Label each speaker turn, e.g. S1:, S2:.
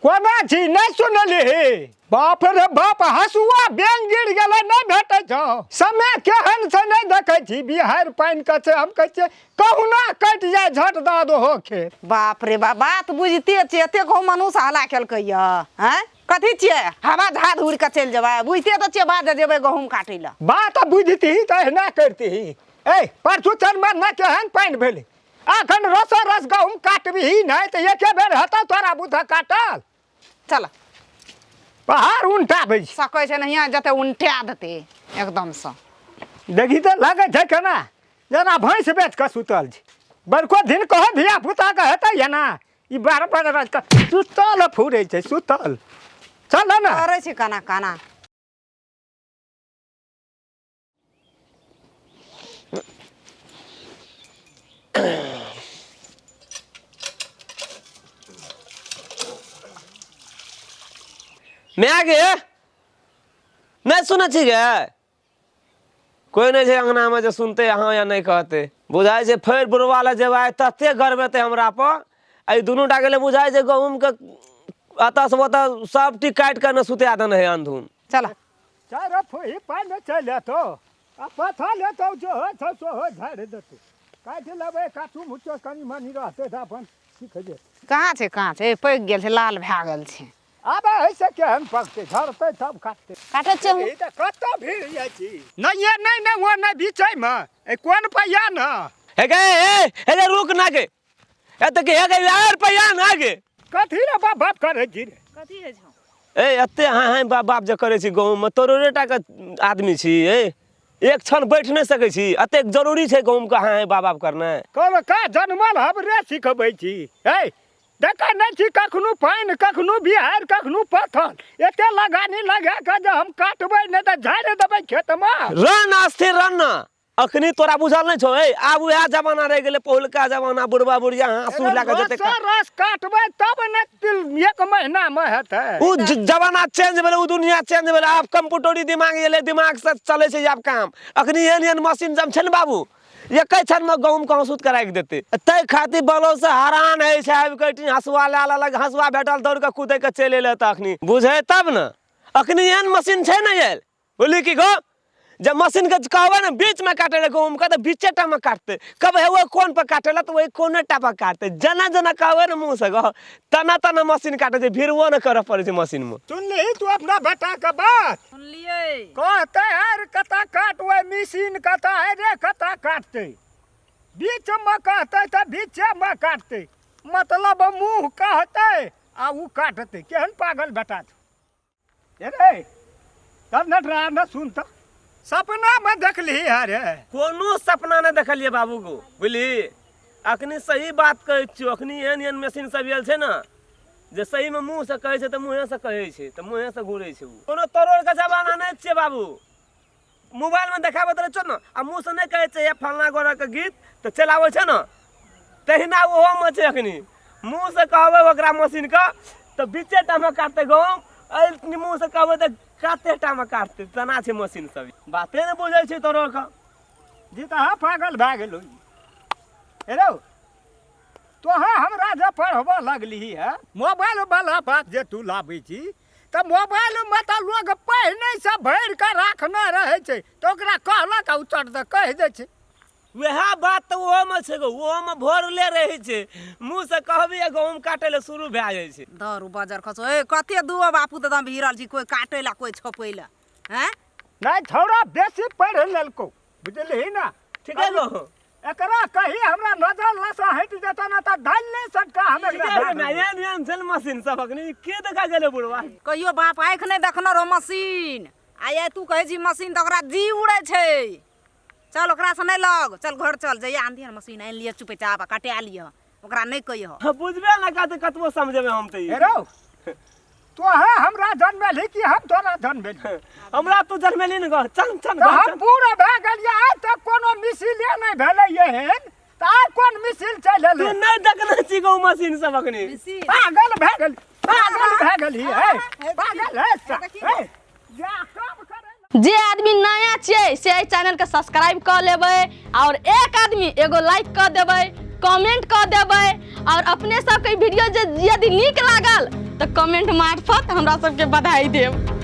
S1: कोना छी नहि सुनली? बाप रे बाप, हसुआ बेंग गिर गेलै, नहि भेटै छौ। समय केहन छै नहि देखै छी? बिहाड़ि पानि के छै। हम कहै छियै कहुना कटि जाय झट दऽ दहो खेत।
S2: बाप रे बाप, बात बुझिते छियै, एते गहूम मनुष्य हल्ला केलकै यऽ। आँय, कथी छियै? हवा झाड़ उड़ि कऽ चलि जेबै? बुझिते तऽ छियै बात, जे जेबै गहूम काटै लए।
S1: बात बुझतिही तऽ एहिना करतिही। ए परसू चनमा ने केहन पानि भेलै, अखन रसो रस गहूम काटबिही नहि तऽ एके बेर हेतौ तोरा बुझ काटल।
S2: चल।
S1: पहाड़ उनटाबै छै।
S2: सकै छै नहिये जते उनटा देतै एकदमसँ।
S1: देखी तऽ लगै छै केना जेना भैंस बेच कऽ सुतल छै। बड़को दिन कहो धिया पुताके हेतै एना ई बारह बारह राति कऽ सुतल फुरै छै सुतल। चल ने।
S2: करै छै केना केना।
S3: माय गे, नहि सुनै छी गे? कोइ नहि छै अंगनामे जे सुनतै हँ या नहि कहतै। बुझाइ छै फेर बुढ़वा लए जेबै आइ तते गरमेतै हमरा पर। एहि दुनू टा गेलै, बुझाइ छै गहूमके एतऽसँ ओतऽ सब टी काटि कऽ ने सुता देने है अंधुन।
S2: चल।
S1: चारि फुही पानि चलि एतौ आ पथल एतौ, जो होइ छौ सेहो झाड़ि देतौ। काटि लेबै, काटू मुच्चो कनि मनि रहतै तऽ अपन सीख जेतै।
S2: कहाँ छै, कहाँ छै? पकि गेल छै, लाल भए गेल छै।
S1: आब एहिसँ केहन पकतै? झड़तै तब काटतै।
S2: काटै छियै हम।
S1: ई तऽ कतऽ भीड़ जाइ छी। नहि ये, नहि नहि, ओ नहि, बीचैमे ए कोन पैया ने।
S3: हे गे, हे हे गे, रुक ना गे। ए तऽ के हे गे यार, पैया ना गे।
S1: कथी रे बाप बाप करै छी रे?
S2: कथी होइ छौ?
S3: ए एते हाँ हाँ बाप बाप जे करै छी गहूँममे, तोरे टाके आदमी छी। ए एक क्षण बैठ नहि सकै छी? एतेक जरूरी छै गहूँमके हाँ हाँ बाप बाप करनाइ?
S1: कहल का जनमल हमरे सिखबै छी? ए देखै नहि छी, कखनो पानि, कखनो बिहाड़ि, कखनो पत्थर, एते लगानी लगा कऽ जे हम काटबै नहि तऽ झाड़ि देबै खेतमे।
S3: रन अस्थिर रन न, अखनी तोरा बुझल नहि छौ। ए आब उएह जमाना रहि गेलै पहिलुका जमाना, बुढ़बा बुढ़िया हाँसू लए कऽ जते
S1: रस रस काटबै तब ने तिल एक महीनामे हेतै।
S3: उ जमाना चेंज भेलै, उ दुनिया चेंज भेलै। आब कंप्यूटरी दिमाग एलै, दिमाग से चलै छै आब काम। अखनी एहन एहन मशीन सब छै ने बाबू, एकै क्षणमे गहूँमके हँसुत कऽ राखि देतै। ताहि खातिर बलौ से हरान होइ छै। आबि कऽ एहिठिन हँसुआ लए लेलक, हँसुआ भेटल, दौड़ कऽ कुदै कऽ चलि एलै। तऽ अखनी बुझै तब ने, अखनी एहन मशीन छै ने आयल। बुझली की गो, जब मशीन के कहबै ने बीचमे काटै लए गहूँमके तऽ बीचे टामे काटतै। कहबै हे ओहि कोन पर काटै लए तऽ ओहि कोने टा पर काटतै। जेना जेना कहबै ने मुँहसँ गो, तना तना मशीन काटै छै। भिड़बो नहि करऽ पड़ै छै मशीनमे।
S1: सुनलिही तू अपना बेटाके बात?
S2: सुनलियै।
S1: कहतै आर कतऽ काट, ओहि मशीन कतऽ है रे, कतऽ काटतै? बीचमे कहतै तऽ बीचेमे काटतै। मतलब मुँह कहतै आ ओ काटतै। केहन पागल बेटा छौ रे। तब न डरा न। सुन तऽ, सपनामे देखलही है रे?
S3: कोनो सपना नहि देखलियै बाबू गो, बुझली? अखनी सही बात कहै छियौ। अखनी एहन एहन मशीन सब आयल छै ने जे सहीमे मुँहसँ कहै छै तऽ मुँहेसँ कहै छै तऽ मुँहेसँ घुरै छै। ओ कोनो तरोड़के जमाना नहि छियै बाबू। मोबाइलमे देखाबैत रहै छौ ने आ मुँहसँ नहि कहै छै फल्लाँ गोरेके गीत तऽ चलि आबै छै ने, तहिना ओहोमे छै। अखनी मुँहसँ कहबै ओकरा मशीनके तऽ बीचे टामे काटतै गहूँम, एहि मुँहसँ कहबै तऽ काते टामे काटतै। तेना छै मशीन सब। बाते नहि बुझै छै तोरो के।
S1: जी तऽ अहाँ पागल भए गेलौ रौ। तोहाँ हमरा जे पढ़बऽ लगलिही है, मोबाइल वाला बात जे तू लाबै छी, तऽ मोबाइलमे तऽ लोक पहिनेसँ भरि कऽ राखने रहै छै, तऽ ओकरा कहलक आ ओ चट दऽ कहि दै छै।
S3: वएह बात तऽ ओहोमे छै गो, ओहोमे भरले रहै छै। मुँहसँ कहबी आ गहूँम काटै लए शुरू भए जाइ छै।
S2: दरू बजर खसो। ए कते दूओ बापू तऽ एकदम भिड़ल छी, कोइ काटै लए कोइ छोपै लए। हैं
S1: नहि, छौड़ा बेसी पढ़ि लेलकौ, बुझलिही ने?
S3: ठीके गो।
S1: एकरा कही हमरा नजर लसँ हटि जेतौ ने तऽ डालि नहि सटका हम एकरा
S3: ठीके रे, एहन एहन छै ने मशीन सब अखनी। के देखा गेलै बुढ़वा?
S2: कहियो बाप आँखि नहि देखने रहो मशीन, आ ये तू कहै छी मशीन तऽ ओकरा जी उड़ै छै। चल, ओकरासँ नहि लग, चल घर चल। जहिया आनतियै ने मशीन, आनि लिअ चुपेचाप आ कटा लिअ, ओकरा नहि कहिह।
S3: हाँ, बुझबे ना करतै कतबो समझेबै हम तऽ ई।
S1: हे रौ, तोहे हमरा जन्मेलही कि हम तोरा जन्मेली?
S3: हमरा तू जन्मेली ने गो। चल चल
S1: तऽ
S3: घर
S1: हम
S3: चल।
S1: बूढ़ भए गेलियै, आइ तक कोनो मिसिले नहि भेलै एहन, तऽ आइ कोन मिसिल चलि
S3: तू
S1: एलै?
S3: नहि देखने छी गो मशीन सब अखनी।
S1: पागल भए गेल, पागल भए गेलही है, पागल है हे जा काम करे।
S4: जे आदमी नया छियै से एहि चैनलके सब्सक्राइब कऽ लेबै और एक आदमी एगो लाइक कऽ देबै, कमेंट कऽ देबै और अपने सबके वीडियो जे यदि नीक लागल तऽ कमेंट मार्फत हमरा सबके बधाई देब।